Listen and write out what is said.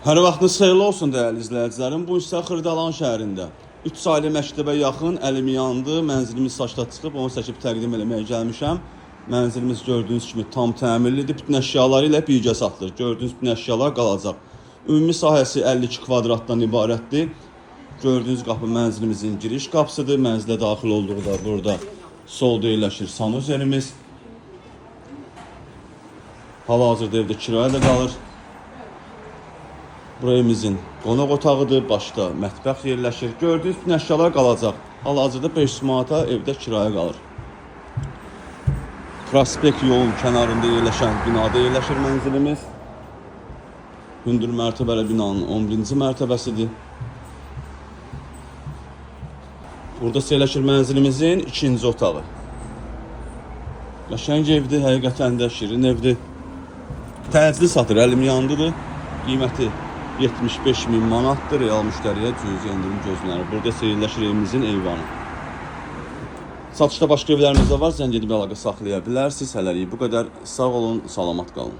Hər vaxtınız xeyirli olsun dəyərli izləyicilərim. Bu isə Xırdalan şəhərində 3 saylı məktəbə yaxın əlim yandı. Mənzilimiz saçda çıxıb, onu çəkib təqdim eləməyə gəlmişəm. Mənzilimiz gördüyünüz kimi tam təmirlidir. Bütün əşyaları ilə birgə satılır. Gördüyünüz bütün əşyalar qalacaq. Ümumi sahəsi 52 kvadratdan ibarətdir. Gördüyünüz qapı mənzilimizin giriş qapısıdır. Mənzilə daxil olduqda burada solda yerləşir sanuzelimiz. Hal-hazırda evdə kirayə də qalır. Bura evimizin qonaq otağıdır, başda mətbəx yerləşir. Gördüyünüz bütün əşyalar qalacaq. Hal-hazırda 500 manata evdə kirayə qalır. Prospekt yolun kənarında yerləşən binada yerləşir mənzilimiz. Hündür mərtəbəli binanın 11-ci mərtəbəsidir. Burada yerləşir mənzilimizin ikinci otağı. Qəşəng evdir, həqiqətən də şirin evdir. Təcili satır, əlim yandıdır. Qiyməti 75 min manatdır. Real müştəriyə cüzi endirim gözlənilir. Burada isə yerləşir evimizin eyvanı. Satışda başqa evlərimiz də var. Zəng edib əlaqə saxlaya bilərsiniz. Hələlik bu qədər. Sağ olun, salamat qalın.